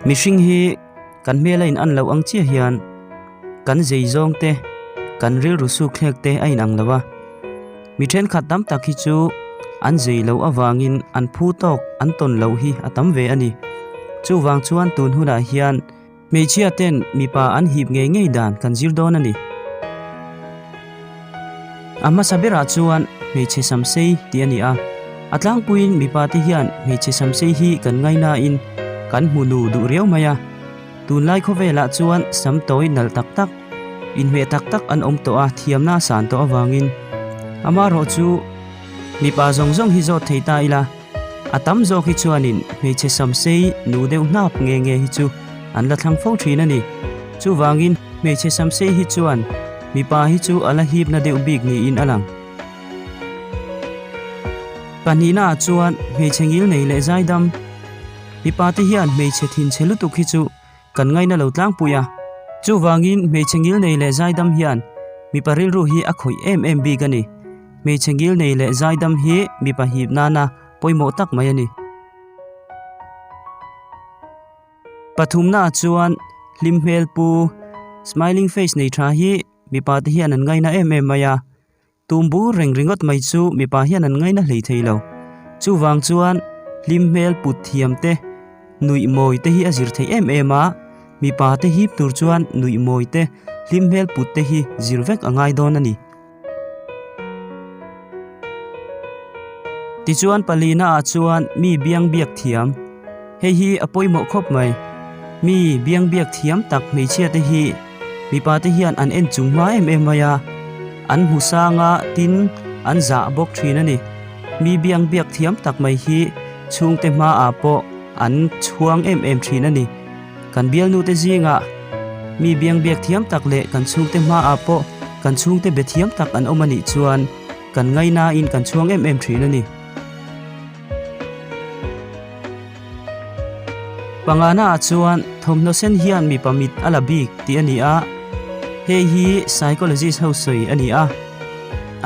Mihring hi kan hmel a in an loh ang chiah hian kan zei zawng te, kan rilru suk thlek te a inang lo a. Mi thenkhat tam tak hi chu an zei loh avangin an phu tawk an tawn loh hi a tam ve a ni. Chuvang chuan tun hunah hian Hmeichhia ten mipa an hip ngei ngei dan kan zir dawn a ni. A hmasa berah chuan hmeichhe samsei tih a ni a. A tlangpuiin mipa te hian hmeichhe samsei hi kan ngainain kan hmu nu duh riau mai a. Tunlai khawvelah chuan sam tawi nalh tak tak, inhmeh tak tak an awm tawh a, thiamna a san tawh avangin amaherawh chu mipa zawng zawng hi zawt thei ta ila. A tam zawk hi chuanin hmeichhe samsei nu deuh hnap nge nge hi chu an la thlang fo thin a ni. Chuvangin hmeichhe samsei hi chuan mipa hi chu a la hipna deuh bik niin a lang. Pahnihnaah chuan hmeichhe ngil nei leh zaidam mipa te hian hmeichhe thinchhe lutuk hi chu kan ngaina lo tlangpui a. Chuvangin hmeichhe ngil nei leh zaidam hian mipa rilru hi a khawih em em bik a ni. Hmeichhe ngil nei leh zaidam hi mipa hip nana pawimawh tak mai a ni. Pathumnaah chuan hlim hmel pu, smiling face nei tha hi mipa te hian an ngaina em em mai a. Tum bur reng ringawt mai chu mipa hian an ngaina hlei thei lo. Chuvang chuan hlim hmel put thiam te, nuih mawi te hi a zir theih em em a, mipa te hip tur chuan nuih mawi te, hlim hmel put te hi zir vek a ngai dawn a ni. Tichuan palina ah chuan mi biang biak thiam. Hei hi a pawimawh khawp mai. Mi biang biak thiam tak hmeichhia te hi mipa te hian an en chung hma em em mai a, an hmu sang a tin an zah bawk thin a ni. Mi biang biak thiam tak mai hi chhungte hma ah pawh an chhuang em em thin a ni. Kan bialnu te zingah mi biang biak thiam tak leh kan chhungte hmaah pawh kan chhungte be thiam tak an awm a nih chuan kan ngainain kan chhuang em em thin a ni. Pangana ah chuan thawmhnaw sen hian mipa mit a la bik tih a ni a, hei hi psychologist ho sawi a ni a.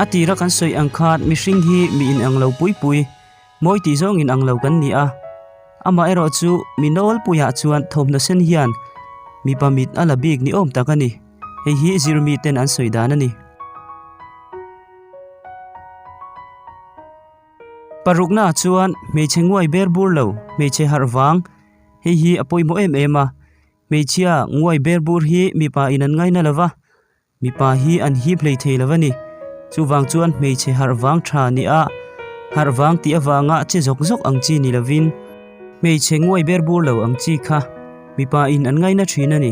A tira kan sawi ang khan mihring hi mi inang lo pui pui, Mawi tih zawng in ang lo kan ni a, amaherawh chu mi nawlpuiah chuan thawmhnaw sen hian mipa mit a la bik ni awm tak a ni. Hei hi zirmi ten an sawi dan a ni. Paruknaah chuan hmeichhe nguai ber bur lo, hmeichhe harh vang, hei hi a pawimawh em em a. Hmeichhia nguai ber bur hi mipa in an ngaina lo va, Mipa hi an hip hlei thei lo a ni. Chuvang chuan hmeichhe harh vang tha ni a, harh vang tih avanga che zawk zawk ang chi ni lovin, hmeichhe nguai ber bur lo ang chi kha mipa in an ngaina thin a ni.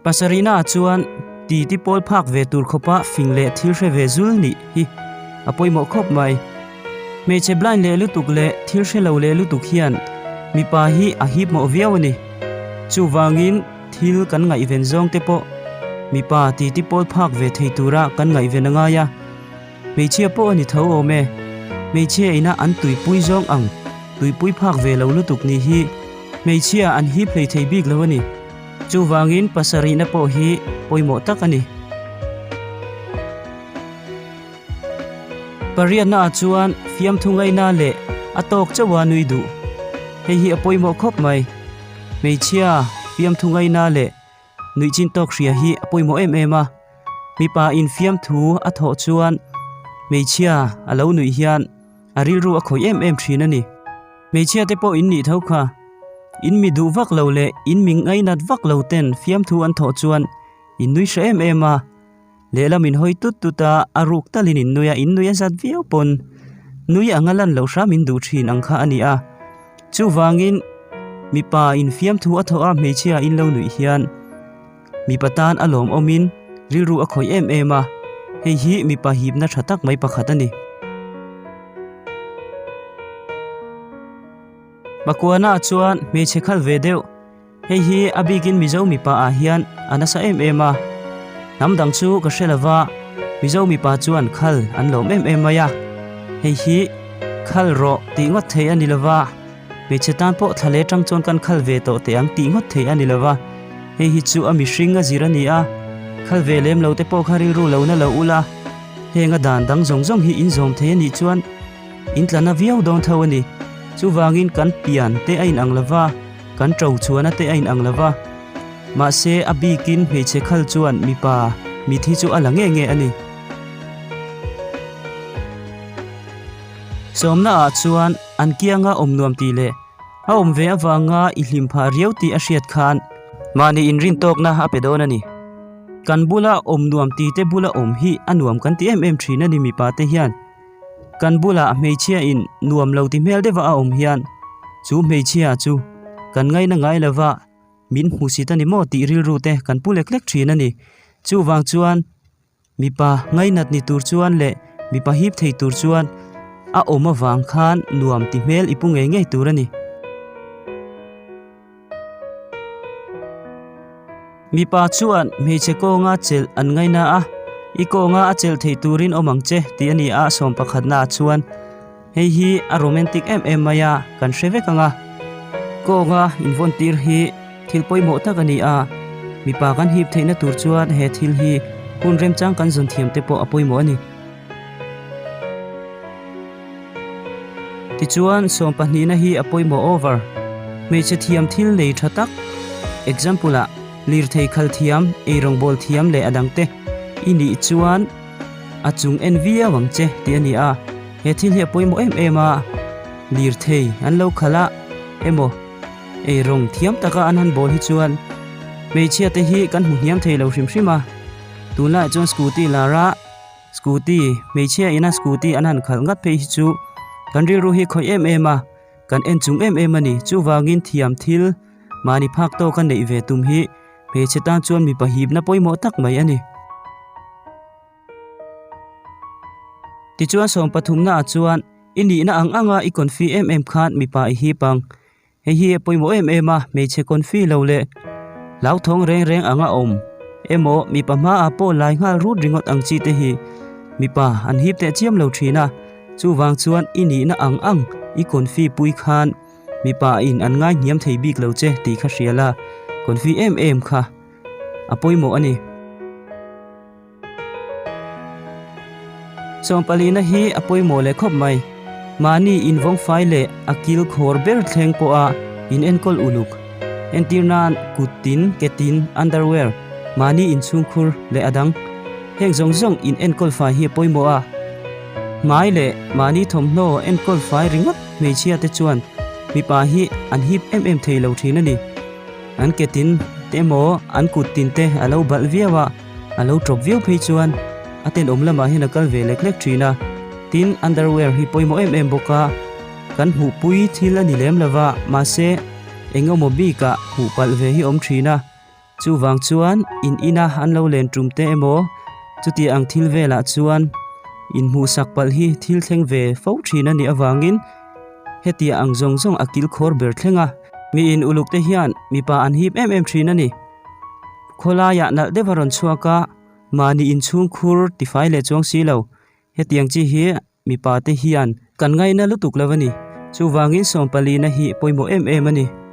Pasarihna ah chuan ti ti pawl phak ve tur khawpa fing leh thil hre ve zul nih hi a pawimawh khawp mai. Hmeichhe blind leh lutuk leh thil hre lo leh lutuk hian mipa hi a hip mawh viau a ni. Chuvangin thil kan ngaihven zawng te pawh mipa titi pawl phak ve thei tura kan ngaihven a ngai a. Hmeichhia pawh a ni tho awm e. Hmeichhia ina an tuipui zawng ang tuipui phak ve lo lutuk ni hi hmeichhia an hip hlei thei bik lo a ni. Chuvangin pasarihna pawh hi pawimawh tak a ni. Pariatna ah chuan fiamthu ngaihna leh a tawk chauha nui duh. Hei hi a pawimawh khawp mai. Hmeichhia fiamthu ngaihna leh nuih chin tawk hria hi a pawimawh em em a. Mipa in fiamthu a thawh chuan hmeichhia a lo nuih hian a rilru a khawih em em thin a ni. Hmeichhia te pawh in nih tho kha. In mi duh vak lo leh in mi ngainat vak lo ten fiamthu an thawh chuan in nui hre em em a. Lehlam in hawi tut tut a, a ruk talin in nui a, in nui a zat viau pawn nui anga lan loh hram in duh thin ang kha a ni a. Chuvangin mipa in fiamthu a thawh a hmeichhia in lo nuih hian mipa tan a lawmawmin rilru a khawih em em a, hei hi mipa hipna tha tak mai pakhat a ni. Pakuana chuan hmeichhe khal ve deuh. Hei hi a bikin Mizo mipa ah hian a nasa em em a, hnam dang chu ka hre lova, Mizo mipa chuan khal an lawm em em mai a, hei hi khal rawh tih ngawt thei a ni lova, hmeichhe tan pawh thla leh tang chuan kan khal ve tawh teh ang tih ngawt thei a ni lova, hei hi chu a mihring a zir a ni a, khal ve lem lo te pawh kha rilru lo na lo ula, heng a dan dang zawng zawng hi in zawm thei a nih chuan in tla na viau dawn tho a ni. Chuvangin kan pian te a inang lo va, kan ṭo chhuahna te a inang lo va. Mahse a bikin hmeichhe khal chuan mipa mit hi chu a la nge nge a ni. Sawmna ah chuan an kianga awm nuam tih leh a awm ve avanga i hlim phah riau tih a hriat khan mahni inrintawkna a pe dawn a ni. Kan bula awm nuam ti te bula awm hi a nuam kan ti em em thin a ni mipa te hian. Kan bulah hmeichhia in nuam lo ti hmel deuha a awm hian chu hmeichhia chu kan ngaina ngai lova min hmusit a ni maw tih rilru te kan pu lek lek thin a ni. Chuvang chuan mipa ngainat ni tur chuan leh mipa hip thei tur chuan a awm avang khan nuam ti hmel i pu ngei ngei tur a ni. Mipa chuan hmeichhe kawnga chelh an ngaina a, I kawnga a chelh theih turin awm ang che tih a ni a, sawm pakhatnaah chuan hei hi a romantic em em mai a, kan hre vek ang a. Kawnga invawn tir hi thil pawimawh tak a ni a, mipa kan hip theihna tur chuan he thil hi hun remchang kan zawn thiam te pawh a pawimawh a ni. Tichuan, sawm pahnihna hi a pawimawh over. Hmeichhe thiam thil nei tha tak, example ah, lirthei khal thiam, eirawngbawl thiam leh a dangte i nih chuan a chung en viau ang che tih a ni a. He thil hi a pawimawh em em a, lirthei an lo khalh a emaw eirawng thiam taka an han bawl hi chuan hmeichhia te hi kan hmu hniam thei lo hrim hrim a. Tunlaiah chuan scooty lar a. Scooty, hmeichhia ina scooty an han khalh ngat phei hi chu kan rilru hi khawih em em a, kan en chung em em a ni. Chuvangin thiam thil mahni phak tawka neih ve tum hi hmeichhe tan chuan mipa hipna pawimawh tak mai a ni. Tichuan sawm pathumnaah chuan i nihna ang anga i confi em em khan mipa i hip ang. Hei hi a pawimawh em em a, hmeichhe confi lo leh hlauthawng reng reng anga awm emaw mipa hmaah pawh lai nghal rut ringawt ang chi te hi mipa an hip teh chiam lo thin a, chuvang chuan i nihna ang ang i confi pui khan mipa in an ngai hniam thei bik lo che tih kha hria la, confi em em kha a pawimawh a ni. Sawmpalina hi a pawimawh leh khawp mai. Mahni invawng fai leh a kil khawr ber thleng pawha in enkawl uluk. Entir nan kut tin, ke tin, underwear, mahni inchhungkhur leh a dang. Heng zawng zawng in enkawl fai hi a pawimawh a. Hmai leh mahni thawmhnaw enkawl fai ringawt hmeichhia te chuan mipa hi an hip em em thei lo thin a ni. An ke tin te emaw an kut tin te a lo balh viau a. A lo tawp viau phei chuan a tenawm lamah hian a kal ve lek lek thin a, tin underwear hi pawimawh em em bawk a, kan hmuhpui thil a ni lem lova mahse eng emaw bikah hmuh palh ve hi awm thin a, chuvang chuan in ina an lo len tum te emaw chuti ang thil velah chuan inhmuhsak palh hi thil thleng ve fo thin a nih avangin hetia ang zawng zawng a kilkhawr ber thleng a, miin uluk te hian mipa an hip em em thin a ni. Khawlaiah nalh deuh a rawn chhuak a, mahni inchhung khur tifai leh chuang si lo. Hetiang chi hi mipa te hian kan ngaina lutuk lo a ni. Chuvangin sawmpalina hi pawimawh em em a ni.